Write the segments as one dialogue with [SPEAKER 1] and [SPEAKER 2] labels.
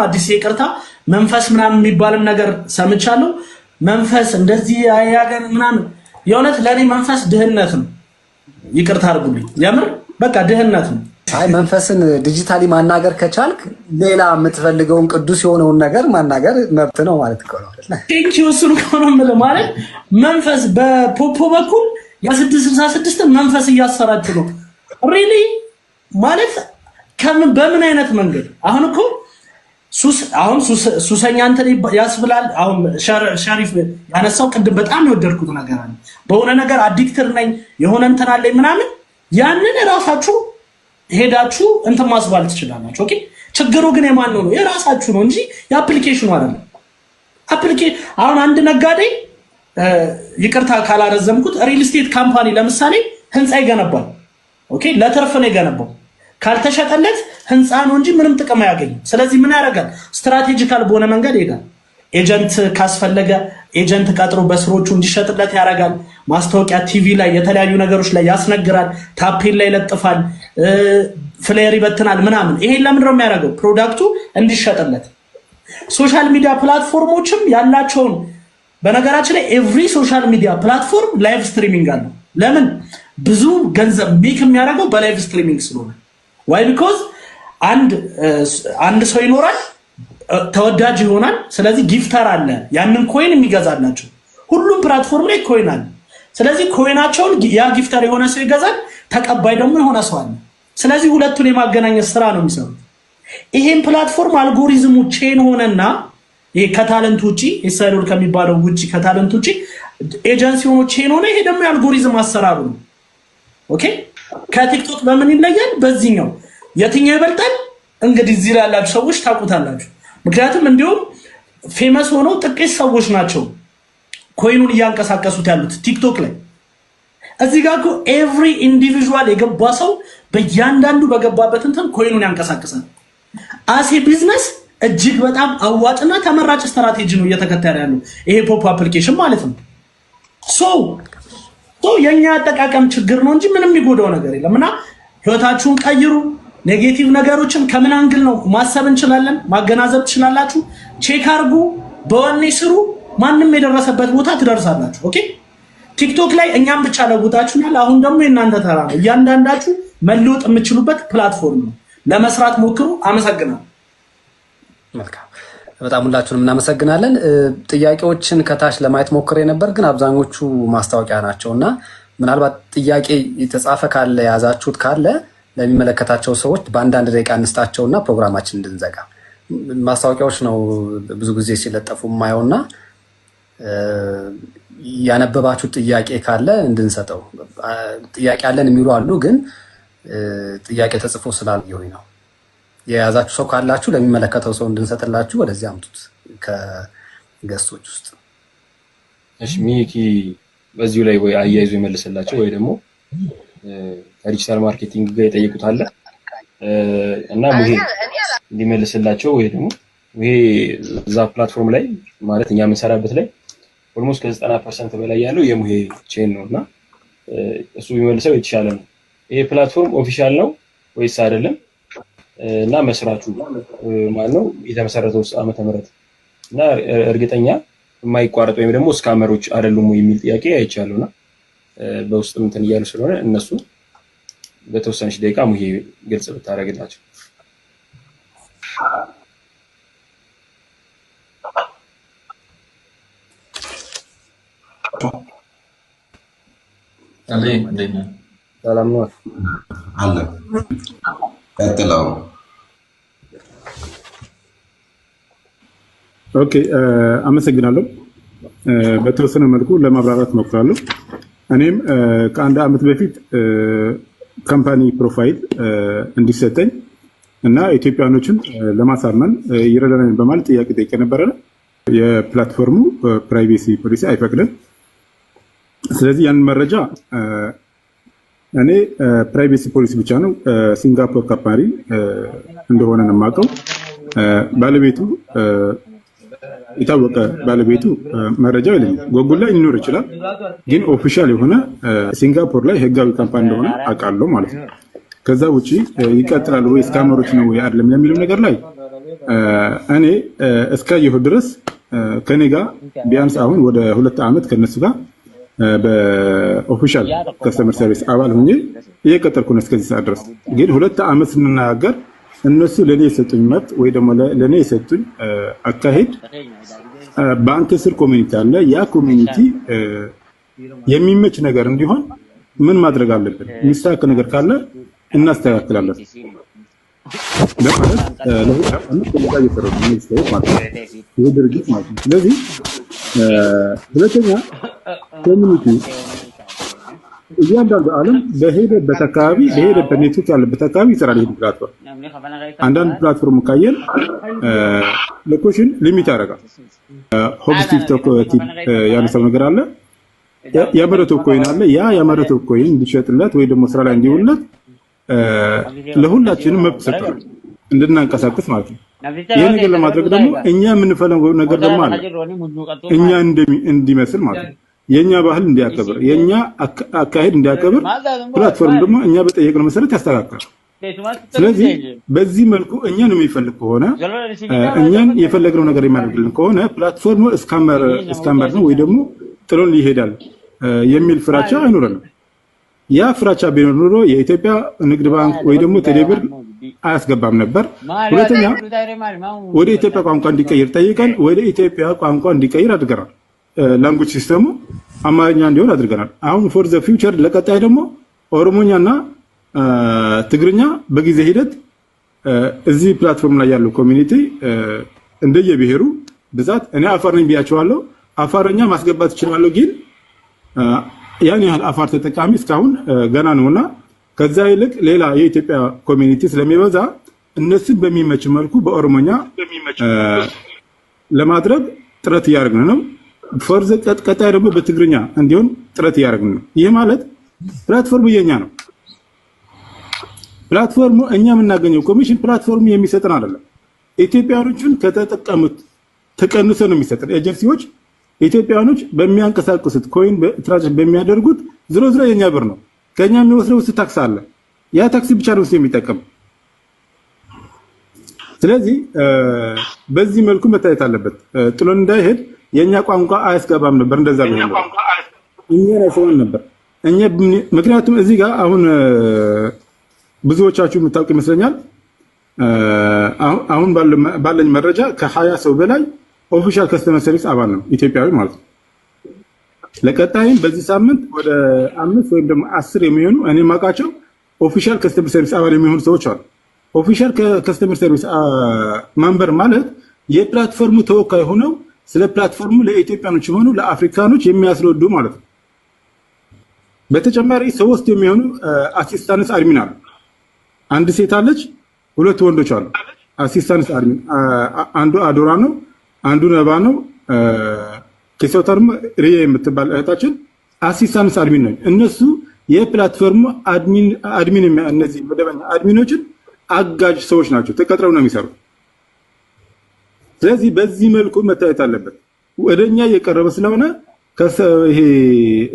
[SPEAKER 1] አዲስ ይቅርታ፣ መንፈስ ምናምን የሚባልም ነገር ሰምቻለሁ። መንፈስ እንደዚህ ያገር ምናምን፣ የእውነት ለእኔ መንፈስ ድህነት ነው። ይቅርታ አድርጉልኝ። የምር በቃ ድህነት ነው።
[SPEAKER 2] አይ፣ መንፈስን digitally ማናገር ከቻልክ ሌላ የምትፈልገውን ቅዱስ የሆነውን ነገር ማናገር መብት ነው ማለት እኮ ነው።
[SPEAKER 1] Thank you። እሱን እኮ ነው የምልህ። ማለት መንፈስ በፖፖ በኩል የ666ን መንፈስ እያሰራጩ ነው። Really? ማለት ከምን በምን አይነት መንገድ? አሁን እኮ ሱስ፣ አሁን ሱሰኛ እንትን ያስብላል። አሁን ሸሪፍ ያነሳው ቅድም በጣም የወደድኩት ነገር አለ። በሆነ ነገር addicted ነኝ፣ የሆነ እንትን አለኝ ምናምን፣ ያንን ራሳችሁ ሄዳችሁ እንትን ማስባል ትችላላችሁ። Okay፣ ችግሩ ግን የማን ነው? የራሳችሁ ነው እንጂ የ application ኑ አይደለም። አሁን አንድ ነጋዴ፣ ይቅርታ ካላረዘምኩት፣ real estate company ለምሳሌ ህንፃ ይገነባል። Okay፣ ለትርፍ ነው የገነባው። ካልተሸጠለት ህንፃ ነው እንጂ ምንም ጥቅም አያገኝም። ስለዚህ ምን ያደርጋል? Strategical በሆነ መንገድ ይሄዳል። Agent ካስፈለገ agent ቀጥሮ በስሮቹ እንዲሸጥለት ያደርጋል። ማስታወቂያ ቲቪ ላይ፣ የተለያዩ ነገሮች ላይ ያስነግራል። ታፔላ ላይ ይለጥፋል፣ flyer ይበትናል ምናምን። ይሄን ለምንድን ነው የሚያደርገው? Product ኡ እንዲሸጥለት። Social media platform ኦችም ያላቸውን፣ በነገራችን ላይ every social media platform live streaming አለው። ለምን? ብዙ ገንዘብ make የሚያደርገው በ live streaming ስለሆነ። Why? Because አንድ ሰው ይኖራል፣ ተወዳጅ ይሆናል። ስለዚህ gifter አለ፣ ያንን coin የሚገዛላቸው። ሁሉም platform ላይ coin አለ። ስለዚህ coin ኣቸውን ያ gifter የሆነ ሰው ይገዛል፣ ተቀባይ ደግሞ የሆነ ሰው አለ። ስለዚህ ሁለቱን የማገናኘት ስራ ነው የሚሰሩት። ይሄን platform algorithm ኡ chain ሆነና ይሄ ከ talent ውጪ፣ ኤሳይዶል ከሚባለው ውጪ፣ ከ talent ውጪ ኤጀንሲ ሆኖ chain ሆነ። ይሄ ደግሞ የአልጎሪዝም አሰራሩ ነው። Okay፣ ከቲክቶክ በምን ይለያል? በዚህኛው የትኛው ይበልጣል? እንግዲህ እዚህ ላይ ያላችሁ ሰዎች ታውቁታላችሁ። ምክንያቱም እንዲሁም famous ሆነው ጥቂት ሰዎች ናቸው coin ኑን እያንቀሳቀሱት ያሉት ቲክቶክ ላይ። እዚህ ጋር እኮ every individual የገባ ሰው በእያንዳንዱ በገባበት እንትን coin ኑን ያንቀሳቅሳል። As a business እጅግ በጣም አዋጭና ተመራጭ ስትራቴጂ ነው እየተከተለ ያለው ይሄ ፖፕ application ማለት ነው። So የእኛ አጠቃቀም ችግር ነው እንጂ ምንም የሚጎዳው ነገር የለም። እና ህይወታችሁን ቀይሩ። Negative ነገሮችን ከምን angle ነው ማሰብ እንችላለን፣ ማገናዘብ ትችላላችሁ። Check አርጉ፣ በወኔ ስሩ። ማንም የደረሰበት ቦታ ትደርሳላችሁ። Okay፣ ቲክቶክ ላይ እኛም ብቻ ለውጣችሁናል። አሁን ደግሞ የእናንተ ተራ ነው። እያንዳንዳችሁ መለወጥ የምችሉበት platform ነው። ለመስራት ሞክሩ። አመሰግናለሁ።
[SPEAKER 2] መልካም፣ በጣም ሁላችሁንም እናመሰግናለን። ጥያቄዎችን ከታች ለማየት ሞክሬ ነበር፣ ግን አብዛኞቹ ማስታወቂያ ናቸው እና ምናልባት ጥያቄ የተጻፈ ካለ፣ የያዛችሁት ካለ ለሚመለከታቸው ሰዎች በአንዳንድ ደቂቃ እንስጣቸውና ፕሮግራማችን እንድንዘጋ። ማስታወቂያዎች ነው ብዙ ጊዜ ሲለጠፉ የማየው እና ያነበባችሁት ጥያቄ ካለ እንድንሰጠው። ጥያቄ አለን የሚሉ አሉ፣ ግን ጥያቄ ተጽፎ ስላልየሁኝ ነው። የያዛችሁ ሰው ካላችሁ ለሚመለከተው ሰው እንድንሰጥላችሁ ወደዚህ አምጡት ከ guest ኦች ውስጥ።
[SPEAKER 3] እሺ፣ ሚኪ በዚሁ ላይ ወይ አያይዞ ይመልስላቸው ወይ ደግሞ ከ digital marketing ጋር የጠየቁት አለ እና ሙሄ እንዲመልስላቸው፣ ወይ ደግሞ ይሄ እዛ platform ላይ፣ ማለት እኛ የምንሰራበት ላይ almost ከ90% በላይ ያለው የሙሄ chain ነው እና እሱ ቢመልሰው የተሻለ ነው። ይሄ platform official ነው ወይስ አይደለም? እና መስራቹ ማን ነው? የተመሰረተው ዓመተ ምህረት እና እርግጠኛ የማይቋረጥ ወይም ደግሞ scammer ኦች አይደሉም የሚል ጥያቄ አይቻለሁ እና በውስጥም እንትን እያሉ ስለሆነ እነሱ በተወሰነች ደቂቃ ሙሄ ግልጽ ብታደርግላቸው። ሰላም ነው።
[SPEAKER 4] አለ፣ ቀጥለው።
[SPEAKER 5] Okay፣ አመሰግናለሁ። በተወሰነ መልኩ ለማብራራት እሞክራለሁ። እኔም ከአንድ ዓመት በፊት company profile እንዲሰጠኝ እና ኢትዮጵያኖችን ለማሳመን ይረዳናል በማለት ጥያቄ ጠይቄ ነበረ። የ platform ኡ privacy policy አይፈቅድም። ስለዚህ ያንን መረጃ እኔ privacy policy ብቻ ነው፣ ሲንጋፖር company እንደሆነ ነው የማውቀው። ባለቤቱ፣ የታወቀ ባለቤቱ መረጃው የለኝም። ጎጉል ላይ ሊኖር ይችላል፣ ግን official የሆነ ሲንጋፖር ላይ ህጋዊ company እንደሆነ አውቃለሁ ማለት ነው። ከዛ ውጭ ይቀጥላል ወይ፣ scammer ኦች ነው ወይ አይደለም ለሚለው ነገር ላይ እኔ እስካየሁ ድረስ ከኔ ጋር ቢያንስ አሁን ወደ 2 ዓመት ከነሱ ጋር በ official customer service አባል ሆኜ እየቀጠልኩ ነው እስከዚህ ሰዓት ድረስ። ግን 2 ዓመት ስንነጋገር እነሱ ለእኔ የሰጡኝ መብት ወይ ደግሞ ለእኔ የሰጡኝ አካሄድ በአንተ ስር community አለ። ያ community የሚመች ነገር እንዲሆን ምን ማድረግ አለብን? የሚስተካከል ነገር ካለ እናስተካክላለን በማለት ለ2 ዓመት ከእኔ ጋር እየሰሩ ነው እነዚህ ሰዎች ማለት ነው፣ ይህ ድርጅት ማለት ነው። ስለዚህ ሁለተኛ community እያንዳንዱ ዓለም በሄደበት አካባቢ፣ በሄደበት ኔትወርክ ያለበት አካባቢ ይሰራል። ይሄን platform አንዳንድ platform ካየን location limit ያደርጋል። ሆብስቲቭ ያነሳው ነገር አለ። ያመረተው coin አለ። ያ ያመረተው coin እንዲሸጥለት ወይ ደግሞ ስራ ላይ እንዲውልለት ለሁላችንም መብት ሰጥቷል፣ እንድናንቀሳቀስ ማለት ነው። ይህ ነገር ለማድረግ ደግሞ እኛ የምንፈልገው ነገር ደግሞ አለ። እኛ እንዲመስል ማለት ነው። የኛ ባህል እንዲያከብር፣ የኛ አካሄድ እንዲያከብር platform ደግሞ እኛ በጠየቅነው መሰረት ያስተካክላል። ስለዚህ በዚህ መልኩ እኛን የሚፈልግ ከሆነ፣ እኛን የፈለግነው ነገር የሚያደርግልን ከሆነ platform ኡ scammer ነው ወይ ደግሞ ጥሎን ይሄዳል የሚል ፍራቻ አይኖረንም። ያ ፍራቻ ቢኖር ኖሮ የኢትዮጵያ ንግድ ባንክ ወይ ደግሞ ቴሌብር አያስገባም ነበር። ሁለተኛ ወደ ኢትዮጵያ ቋንቋ እንዲቀይር ጠይቀን ወደ ኢትዮጵያ ቋንቋ እንዲቀይር አድርገናል። Language system ኡ አማርኛ እንዲሆን አድርገናል። አሁን for the future ለቀጣይ ደግሞ ኦሮሞኛና ትግርኛ በጊዜ ሂደት እዚህ platform ላይ ያለው community እንደየብሔሩ ብዛት፣ እኔ አፋር ነኝ ብያቸዋለሁ። አፋርኛ ማስገባት እችላለሁ፣ ግን ያን ያህል አፋር ተጠቃሚ እስካሁን ገና ነውና ከዛ ይልቅ ሌላ የኢትዮጵያ community ስለሚበዛ እነሱን በሚመች መልኩ በኦሮሞኛ ለማድረግ ጥረት እያደረግን ነው። For the ቀጣይ ደግሞ በትግርኛ እንዲሆን ጥረት እያደረግን ነው። ይህ ማለት platform ኡ የኛ ነው። Platform ኡ እኛ የምናገኘው commission platform ኡ የሚሰጠን አይደለም። ኢትዮጵያኖቹን ከተጠቀሙት ተቀንሶ ነው የሚሰጠን። ኤጀንሲዎች ኢትዮጵያኖች በሚያንቀሳቅሱት coin transaction በሚያደርጉት ዝሮ ዝሮ የኛ ብር ነው። ከኛ የሚወስደው ውስጥ tax አለ። ያ tax ብቻ ነው ውስጥ የሚጠቀም። ስለዚህ በዚህ መልኩ መታየት አለበት። ጥሎን እንዳይሄድ የእኛ ቋንቋ አያስገባም ነበር። እንደዛ ቢሆን እኛን አይሰማን ነበር። እኛ ምክንያቱም እዚህ ጋር አሁን ብዙዎቻችሁ የምታውቁ ይመስለኛል። አሁን ባለኝ መረጃ ከ20 ሰው በላይ official customer service አባል ነው፣ ኢትዮጵያዊ ማለት ነው። ለቀጣይም በዚህ ሳምንት ወደ 5 ወይም ደግሞ 10 የሚሆኑ እኔ የማውቃቸው official customer service አባል የሚሆኑ ሰዎች አሉ። Official customer service member ማለት የ platform ኡ ተወካይ ሆነው ስለ platform ኡ ለኢትዮጵያኖች ሆኑ ለአፍሪካኖች የሚያስረዱ ማለት ነው። በተጨማሪ ሶስት የሚሆኑ assistance admin አሉ። አንድ ሴት አለች፣ ሁለት ወንዶች አሉ። Assistance admin አንዱ አዶራ ነው፣ አንዱ ነባ ነው። ከሰው ደግሞ ሪያ የምትባል እህታችን assistance admin ነው። እነሱ የ platform ኡ admin፣ እነዚህ መደበኛ admin ኦችን አጋዥ ሰዎች ናቸው። ተቀጥረው ነው የሚሰሩት። ስለዚህ በዚህ መልኩ መታየት አለበት። ወደኛ እየቀረበ ስለሆነ ይሄ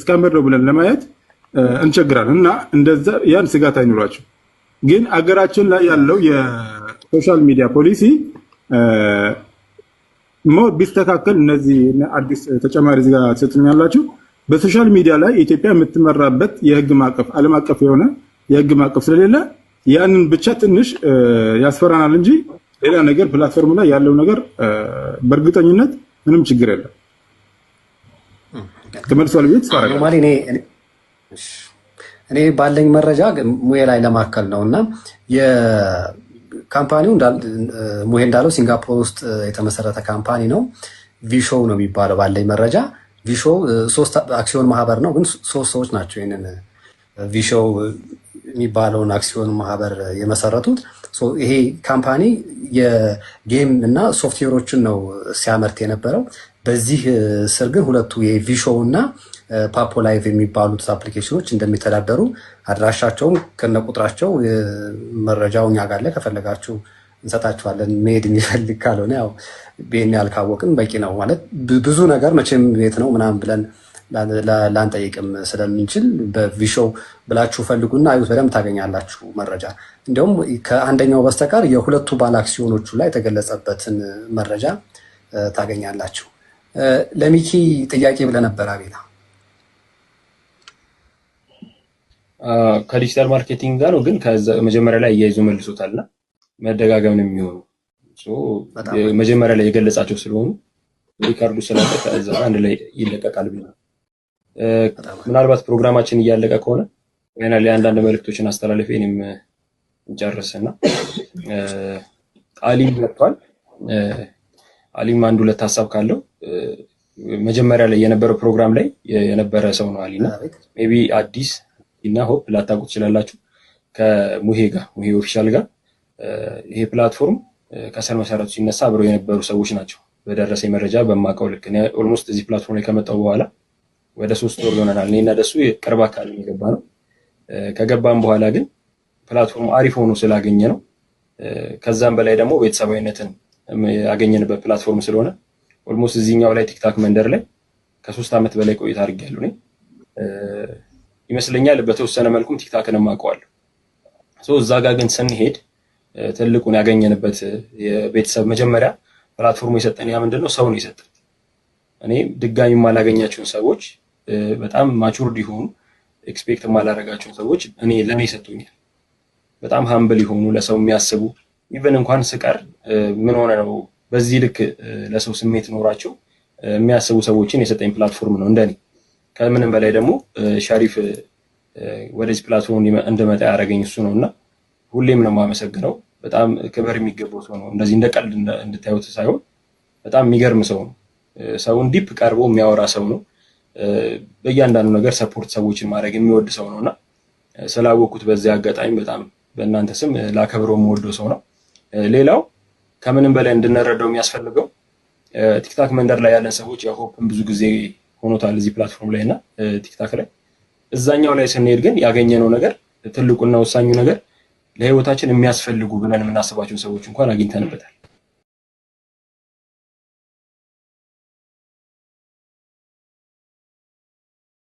[SPEAKER 5] scammer ነው ብለን ለማየት እንቸግራለን እና እንደዛ ያን ስጋት አይኑራቸው። ግን አገራችን ላይ ያለው የ social media policy more ቢስተካከል፣ እነዚህ አዲስ ተጨማሪ እዚህ ጋር ትሰጡኛላችሁ። በ social media ላይ ኢትዮጵያ የምትመራበት የህግ ማዕቀፍ፣ ዓለም አቀፍ የሆነ የህግ ማዕቀፍ ስለሌለ ያንን ብቻ ትንሽ ያስፈራናል እንጂ ሌላ ነገር platform ላይ ያለው ነገር በእርግጠኝነት ምንም ችግር የለም። ተመልሷል ብዬ ተስፋ አደርጋለሁ።
[SPEAKER 2] Normally እኔ ባለኝ መረጃ ሙሄ ላይ ለማከል ነው እና የ company ው ሙሄ እንዳለው ሲንጋፖር ውስጥ የተመሰረተ company ነው። ቪሾው ነው የሚባለው። ባለኝ መረጃ ቪሾው ሶስት አክሲዮን ማህበር ነው፣ ግን ሶስት ሰዎች ናቸው ይህንን ቪሾው የሚባለውን አክሲዮን ማህበር የመሰረቱት። ይሄ company የ game እና ሶፍትዌሮችን ነው ሲያመርት የነበረው። በዚህ ስር ግን ሁለቱ የቪሾው እና ፓፖ ላይቭ የሚባሉት application ኖች እንደሚተዳደሩ አድራሻቸውን ከነቁጥራቸው መረጃው እኛ ጋር አለ። ከፈለጋችሁ እንሰጣችኋለን። መሄድ የሚፈልግ ካልሆነ ያው ይሄን ያህል ካወቅን በቂ ነው ማለት ብዙ ነገር መቼም ቤት ነው ምናምን ብለን ላንጠይቅም ስለምንችል በቪሾው ብላችሁ ፈልጉና አዩት፣ በደንብ ታገኛላችሁ መረጃ። እንዲሁም ከአንደኛው በስተቀር የሁለቱ ባለ አክሲዮኖቹ ላይ የተገለጸበትን መረጃ ታገኛላችሁ። ለሚኪ ጥያቄ ብለህ ነበር አቤላ።
[SPEAKER 3] ከ digital marketing ጋር ነው፣ ግን መጀመሪያ ላይ እያይዞ መልሶታልና መደጋገም ነው የሚሆነው። መጀመሪያ ላይ የገለጻቸው ስለሆኑ record ኡ ስላለ ከዛ አንድ ላይ ይለቀቃል ብለናል። ምናልባት ፕሮግራማችን እያለቀ ከሆነ finally አንዳንድ መልእክቶችን አስተላልፌ እኔም እንጨርስና አሊም መጥቷል። አሊም አንድ ሁለት ሀሳብ ካለው መጀመሪያ ላይ የነበረው ፕሮግራም ላይ የነበረ ሰው ነው አሊና maybe አዲስ እና ሆፕ ላታውቁ ትችላላችሁ። ከሙሄ ጋር ሙሄ ኦፊሻል ጋር ይሄ platform ከስር መሰረቱ ሲነሳ አብረው የነበሩ ሰዎች ናቸው። በደረሰኝ መረጃ በማውቀው ልክ almost እዚህ platform ላይ ከመጣሁ በኋላ ወደ 3 ወር ይሆነናል። እኔና ደሱ ቅርብ አካባቢ የገባ ነው። ከገባም በኋላ ግን platform ኡ አሪፍ ሆኖ ስላገኘ ነው። ከዛም በላይ ደግሞ ቤተሰባዊነትን ያገኘንበት platform ስለሆነ almost እዚህኛው ላይ ቲክታክ መንደር ላይ ከ3 ዓመት በላይ ቆይታ አድርጌያለሁ እኔ ይመስለኛል። በተወሰነ መልኩም ቲክታክንም አውቀዋለሁ። so እዛ ጋር ግን ስንሄድ ትልቁን ያገኘንበት የቤተሰብ መጀመሪያ platform ኡ የሰጠን ያ ምንድነው ሰው ነው የሰጠን። እኔ ድጋሚ የማላገኛቸውን ሰዎች በጣም matured የሆኑ expect የማላረጋቸውን ሰዎች እኔ ለኔ ሰጡኛል። በጣም humble የሆኑ ለሰው የሚያስቡ even እንኳን ስቀር ምን ሆነ ነው በዚህ ልክ ለሰው ስሜት ኖራቸው የሚያስቡ ሰዎችን የሰጠኝ platform ነው እንደኔ። ከምንም በላይ ደግሞ ሸሪፍ ወደዚህ platform እንድመጣ ያደረገኝ እሱ ነውና ሁሌም ነው የማመሰግነው። በጣም ክብር የሚገባው ሰው ነው። እንደዚህ እንደ ቀልድ እንድታዩት ሳይሆን በጣም የሚገርም ሰው ነው። ሰውን deep ቀርቦ የሚያወራ ሰው ነው። በእያንዳንዱ ነገር support ሰዎችን ማድረግ የሚወድ ሰው ነውና ስላወቅኩት በዚህ አጋጣሚ በጣም በእናንተ ስም ላከብረው የምወደው ሰው ነው። ሌላው ከምንም በላይ እንድንረዳው የሚያስፈልገው ቲክታክ መንደር ላይ ያለን ሰዎች ያው ሆፕን ብዙ ጊዜ ሆኖታል እዚህ platform ላይ እና ቲክታክ ላይ እዛኛው ላይ ስንሄድ ግን ያገኘነው ነገር ትልቁና ወሳኙ ነገር ለህይወታችን የሚያስፈልጉ ብለን የምናስባቸው ሰዎች እንኳን አግኝተንበታል።